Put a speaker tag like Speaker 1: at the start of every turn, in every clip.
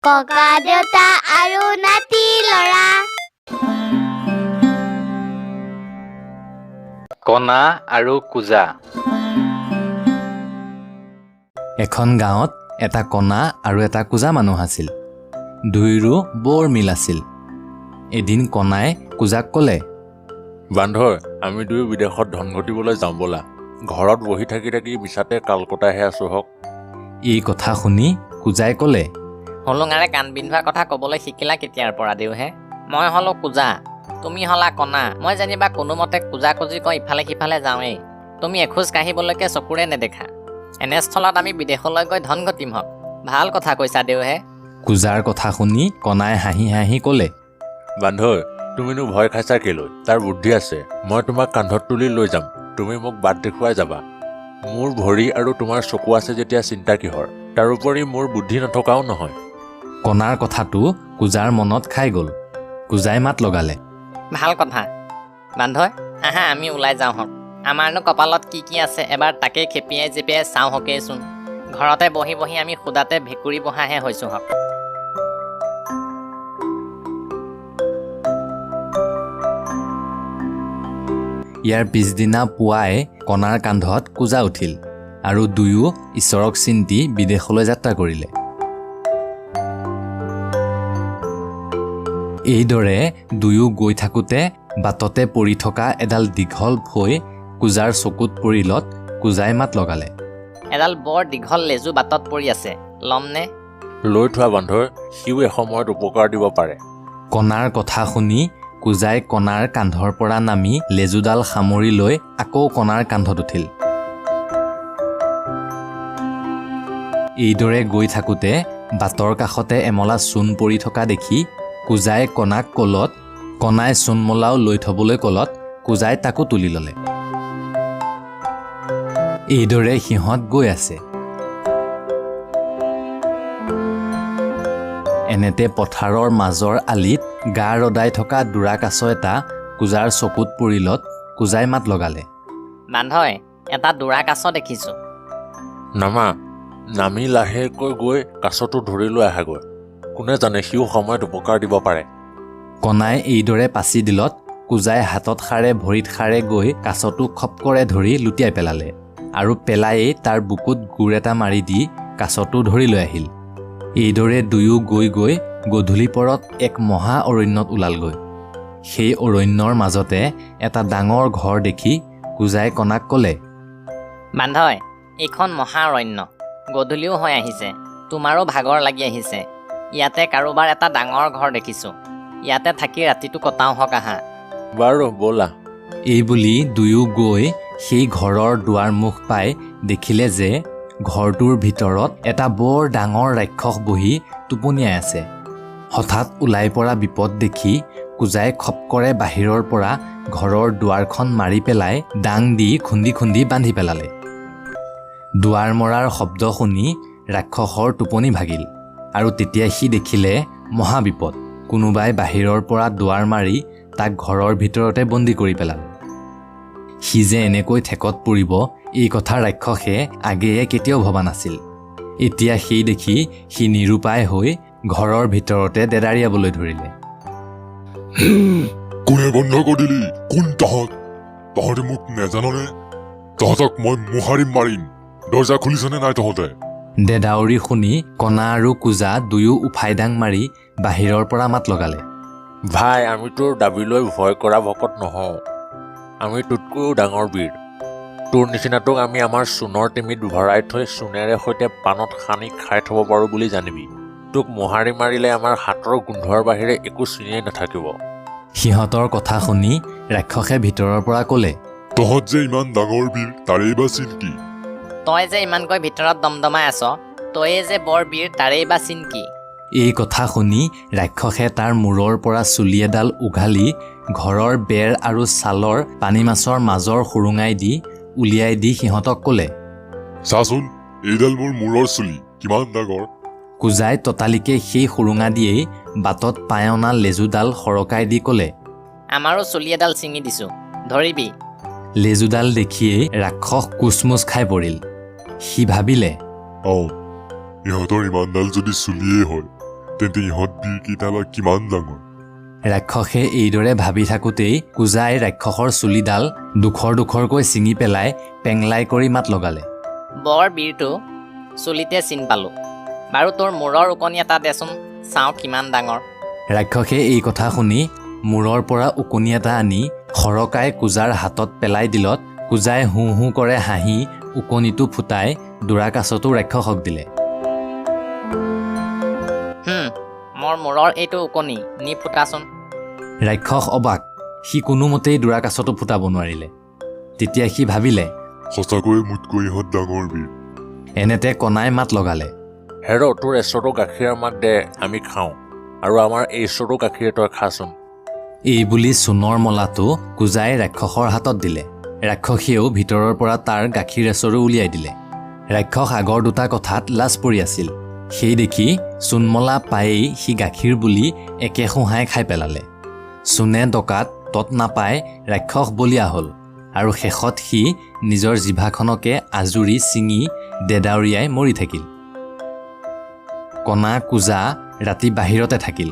Speaker 1: ককা দেউতা আৰু নাতি ল'ৰা।
Speaker 2: কণা আৰু কুজা। এখন গাঁৱত এটা কণা আৰু এটা কুজা মানুহ আছিল। দুয়োৰো বৰ মিল আছিল। এদিন কণাই কুজাক ক'লে,
Speaker 3: বান্ধৈ, আমি দুয়ো বিদেশত ধন ঘটিবলৈ যাওঁ ব'লা। ঘৰত বহি থাকি থাকি মিছাতে কাল কটাইহে আছোঁ হওক।
Speaker 2: এই কথা শুনি কুজাই ক'লে,
Speaker 4: হোলোঙাৰে কাণ বিন্ধোৱা কথা ক'বলৈ শিকিলা কেতিয়াৰ পৰা দেউহে? মই হ'লো কুজা, তুমি হ'লা কণা। মই যেনিবা কোনোমতে কুজা কুজি কৈ ইফালে সিফালে যাওঁৱেই, তুমি এখোজ কাঢ়িবলৈকে চকুৰে নেদেখা। এনেস্থলত আমি বিদেশলৈ গৈ ধন ঘটিম হওক। ভাল কথা কৈছা দেউহে।
Speaker 2: কুজাৰ কথা শুনি কণাই হাঁহি হাঁহি ক'লে,
Speaker 3: বান্ধৈ, তুমিনো ভয় খাইছা কেলৈ? তাৰ বুদ্ধি আছে। মই তোমাক কান্ধত তুলি লৈ যাম, তুমি মোক বাট দেখুৱাই যাবা। মোৰ ভৰি আৰু তোমাৰ চকু আছে যেতিয়া চিন্তা কিহৰ? তাৰোপৰি মোৰ বুদ্ধি নথকাও নহয়।
Speaker 2: কণাৰ কথাটো কুজাৰ মনত খাই গ'ল। কুজাই মাত লগালে,
Speaker 4: ভাল কথা বান্ধৈ, আহা আমি ওলাই যাওঁ হওক। আমাৰনো কপালত কি কি আছে এবাৰ তাকেই খেপিয়াই জেপিয়াই চাওঁ হকেইচোন। ঘৰতে বহি বহি আমি সুদাতে ভেকুৰী বহাহে হৈছোঁ হওক।
Speaker 2: ইয়াৰ পিছদিনা পুৱাই কণাৰ কান্ধত কুজা উঠিল আৰু দুয়ো ঈশ্বৰক চিন্তি বিদেশলৈ যাত্ৰা কৰিলে। এইদৰে দুয়ো গৈ থাকোঁতে বাটতে পৰি থকা এডাল দীঘল ফৈ কুজাৰ চকুত পৰিলত কুজাই মাত লগালে,
Speaker 4: এডাল বৰ দীঘল লেজু বাটত পৰি আছে, ল'মনে?
Speaker 3: লৈ থোৱা বান্ধৈ, সিও এসময়ত উপকাৰ দিব পাৰে।
Speaker 2: কণাৰ কথা শুনি কুজাই কণাৰ কান্ধৰ পৰা নামি লেজুডাল সামৰি লৈ আকৌ কণাৰ কান্ধত উঠিল। এইদৰে গৈ থাকোঁতে বাটৰ কাষতে এমলা চূণ পৰি থকা দেখি কুজাই কণাক ক'লত কণাই চূণমলাও লৈ থ'বলৈ ক'লত কুজাই তাকো তুলি ল'লে। এইদৰে সিহঁত গৈ আছে। এনেতে পথাৰৰ মাজৰ আলিত গা ৰদাই থকা দূৰা কাছ এটা কুজাৰ চকুত পৰিলত কুজাই মাত লগালে,
Speaker 4: বান্ধৈ, এটা দূৰা কাছ দেখিছোঁ।
Speaker 3: নামা, নামি লাহেকৈ গৈ কাছটো ধৰি লৈ আহাগৈ। কোনে জানে সিও সময়ত উপকাৰ দিব পাৰে।
Speaker 2: কণাই এইদৰে পাচি দিলত কুজাই হাতত সাৰে ভৰিত সাৰে গৈ কাছটো খপকৰে ধৰি লুটিয়াই পেলালে আৰু পেলায়েই তাৰ বুকুত গোৰ এটা মাৰি দি কাছটো ধৰি লৈ আহিল। এইদৰে দুয়ো গৈ গৈ গধূলি পৰত এক মহা অৰণ্যত ওলালগৈ। সেই অৰণ্যৰ মাজতে এটা ডাঙৰ ঘৰ দেখি কুজাই কণাক ক'লে,
Speaker 4: বান্ধৈ, এইখন মহা অৰণ্য, গধূলিও হৈ আহিছে, তোমাৰো ভাগৰ লাগি আহিছে। ইয়াতে কাৰোবাৰ এটা ডাঙৰ ঘৰ দেখিছোঁ, ইয়াতে থাকি ৰাতিটো কটাওঁ হওক আহা।
Speaker 3: বাৰু ব'লা।
Speaker 2: এই বুলি দুয়ো গৈ সেই ঘৰৰ দুৱাৰ মুখ পাই দেখিলে যে ঘৰটোৰ ভিতৰত এটা বৰ ডাঙৰ ৰাক্ষস বহি টোপনিয়াই আছে। হঠাৎ ওলাই পৰা বিপদ দেখি কুজাই খপকৰে বাহিৰৰ পৰা ঘৰৰ দুৱাৰখন মাৰি পেলাই দাং দি খুন্দি খুন্দি বান্ধি পেলালে। দুৱাৰ মৰাৰ শব্দ শুনি ৰাক্ষসৰ টোপনি ভাগিল আৰু তেতিয়া সি দেখিলে মহাবিপদ, কোনোবাই বাহিৰৰ পৰা দুৱাৰ মাৰি তাক ঘৰৰ ভিতৰতে বন্দী কৰি পেলালে। সি যে এনেকৈ ঠেকত পৰিব এই কথা ৰাক্ষসে আগেয়ে কেতিয়াও ভবা নাছিল। এতিয়া সেই দেখি সি নিৰুপায় হৈ ঘৰৰ ভিতৰতে দেদাৰিয়াবলৈ ধৰিলে।
Speaker 5: কোনে বন্ধ কৰি দিলি? কোন তহঁত? তহঁতে মোক নেজাননে? তহঁতক মই মোহাৰি মাৰিম। দৰ্জা খুলিছনে নাই তহঁতে?
Speaker 2: দেদাউৰি শুনি কণা আৰু কুজা দুয়ো উফাইদাং মাৰি বাহিৰৰ পৰা মাত লগালে,
Speaker 3: ভাই, আমি তোৰ দাবীলৈ ভয় কৰা ভকত নহওঁ। আমি তোতকৈও ডাঙৰ বীৰ। তোৰ নিচিনাটোক আমি আমাৰ চূণৰ টিমিত ভৰাই থৈ চূণেৰে সৈতে পাণত সানি খাই থ'ব পাৰোঁ বুলি জানিবি। তোক মোহাৰি মাৰিলে আমাৰ হাতৰ গোন্ধৰ বাহিৰে একো চিনেই নাথাকিব।
Speaker 2: সিহঁতৰ কথা শুনি ৰাক্ষসে ভিতৰৰ পৰা ক'লে,
Speaker 5: তহঁত যে ইমান ডাঙৰ বীৰ তাৰেই বা চিন কি?
Speaker 4: তই যে ইমানকৈ ভিতৰত দমদমাই আছ, তয়ে যে বৰ বীৰ তাৰেই বা চিন কি?
Speaker 2: এই কথা শুনি ৰাক্ষসে তাৰ মূৰৰ পৰা চুলি এডাল উঘালি ঘৰৰ বেৰ আৰু ছালৰ পানী মাছৰ মাজৰ সুৰুঙাই দি উলিয়াই দি সিহঁতক ক'লে,
Speaker 5: চাচোন, এইডাল মোৰ মূৰৰ চুলি কিমান ডাঙৰ।
Speaker 2: কুজাই ততালিকে সেই সুৰুঙা দিয়েই বাটত পাই অনা লেজুডাল সৰকাই দি ক'লে,
Speaker 4: আমাৰো চুলি এডাল ছিঙি দিছোঁ, ধৰিবি।
Speaker 2: লেজুডাল দেখিয়েই ৰাক্ষস কোচমোচ খাই পৰিল। সি ভাবিলে,
Speaker 5: অঁ, ইহঁতৰ ইমানডাল যদি চুলিয়েই হয়, তেন্তে ইহঁত বীৰকেইটা বা কিমান ডাঙৰ।
Speaker 2: ৰাক্ষসে এইদৰে ভাবি থাকোঁতেই কুজাই ৰাক্ষসৰ চুলিডাল ডোখৰ ডোখৰকৈ ছিঙি পেলাই পেংলাই কৰি মাত লগালে,
Speaker 4: বৰ বীৰটো, চুলিতে চিন পালোঁ। বাৰু, তোৰ মূৰৰ ওকণি এটা দেচোন, চাওঁ কিমান ডাঙৰ।
Speaker 2: ৰাক্ষসে এই কথা শুনি মূৰৰ পৰা ওকণি এটা আনি সৰকাই কুজাৰ হাতত পেলাই দিলত কুজাই হু হু কৰে হাঁহি ওকণিটো ফুটাই দূৰা কাছটো ৰাক্ষসক দিলে।
Speaker 4: মোৰ মূৰৰ এইটো ওকণি নি ফুটাচোন।
Speaker 2: ৰাক্ষস অবাক, সি কোনোমতেই দূৰা কাছটো ফুটাব নোৱাৰিলে। তেতিয়া সি ভাবিলে,
Speaker 5: সঁচাকৈয়ে মোতকৈ ইহঁত ডাঙৰ বীৰ।
Speaker 2: এনেতে কণাই মাত লগালে,
Speaker 3: হেৰ, তোৰ এচৰু গাখীৰ আমাক দে, আমি খাওঁ, আৰু আমাৰ এইচৰু গাখীৰ তই খাচোন।
Speaker 2: এই বুলি চূণৰ মলাটো কুজাই ৰাক্ষসৰ হাতত দিলে। ৰাক্ষসীয়েও ভিতৰৰ পৰা তাৰ গাখীৰ এচৰু উলিয়াই দিলে। ৰাক্ষস আগৰ দুটা কথাত লাজ পৰি আছিল। সেই দেখি চূণমলা পায়েই সি গাখীৰ বুলি একে শোহাই খাই পেলালে। চূণে ডকাত তত নাপাই ৰাক্ষস বলীয়া হ'ল আৰু শেষত সি নিজৰ জিভাখনকে আঁজুৰি ছিঙি দেদাউৰিয়াই মৰি থাকিল। কণা কুজা ৰাতি বাহিৰতে থাকিল।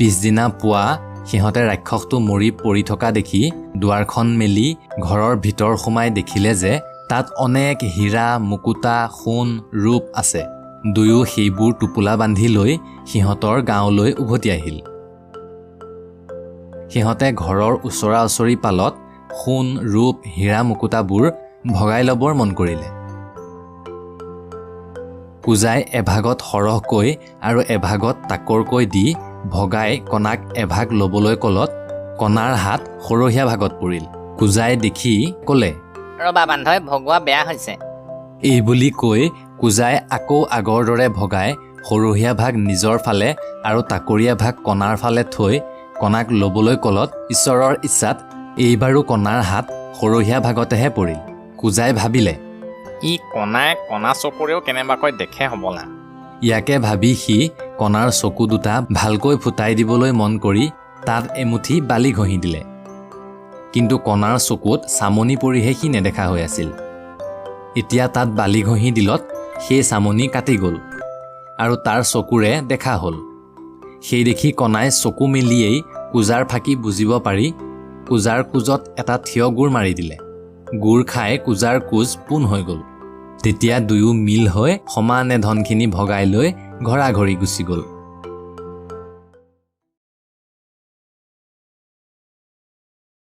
Speaker 2: পিছদিনা পুৱা সিহঁতে ৰাক্ষসটো মৰি পৰি থকা দেখি দুৱাৰখন মেলি ঘৰৰ ভিতৰ সোমাই দেখিলে যে তাত অনেক হীৰা মুকুতা সোণ ৰূপ আছে। দুয়ো সেইবোৰ টোপোলা বান্ধি লৈ সিহঁতৰ গাঁৱলৈ উভতি আহিল। সিহঁতে ঘৰৰ ওচৰা ওচৰি পালত সোণ ৰূপ হীৰা মুকুতাবোৰ ভগাই ল'বৰ মন কৰিলে। কুজাই এভাগত সৰহকৈ আৰু এভাগত তাকৰকৈ দি ভগাই কণাক এভাগ ল'বলৈ ক'লত কণাৰ হাত সৰহীয়া ভাগত পৰিল। কুজাই দেখি ক'লে,
Speaker 4: ৰবা বান্ধৈ, ভগোৱা বেয়া হৈছে।
Speaker 2: এই বুলি কৈ কুজাই আকৌ আগৰ দৰে ভগাই সৰহীয়া ভাগ নিজৰ ফালে আৰু তাকৰীয়া ভাগ কণাৰ ফালে থৈ কণাক ল'বলৈ ক'লত ঈশ্বৰৰ ইচ্ছাত এইবাৰো কণাৰ হাত সৰহীয়া ভাগতেহে পৰিল। কুজাই ভাবিলে,
Speaker 4: ই কণাই কণা চকুৰেও কেনেবাকৈ দেখে হ'বলা।
Speaker 2: ইয়াকে ভাবি সি কণাৰ চকু দুটা ভালকৈ ফুটাই দিবলৈ মন কৰি তাত এমুঠি বালি ঘঁহি দিলে। কিন্তু কণাৰ চকুত চামনি পৰিহে সি নেদেখা হৈ আছিল। এতিয়া তাত বালি ঘঁহি দিলত সেই চামনি কাটি গ'ল আৰু তাৰ চকুৰে দেখা হ'ল। সেই দেখি কণাই চকু মেলিয়েই কুজাৰ ফাঁকি বুজিব পাৰি কুজাৰ কোজত এটা থিয় গোৰ মাৰি দিলে। গোৰ খাই কুজাৰ কোজ পোন হৈ গ'ল। তেতিয়া দুয়ো মিল হৈ সমানে ধনখিনি ভগাই লৈ ঘৰাঘৰি গুচি গ'ল।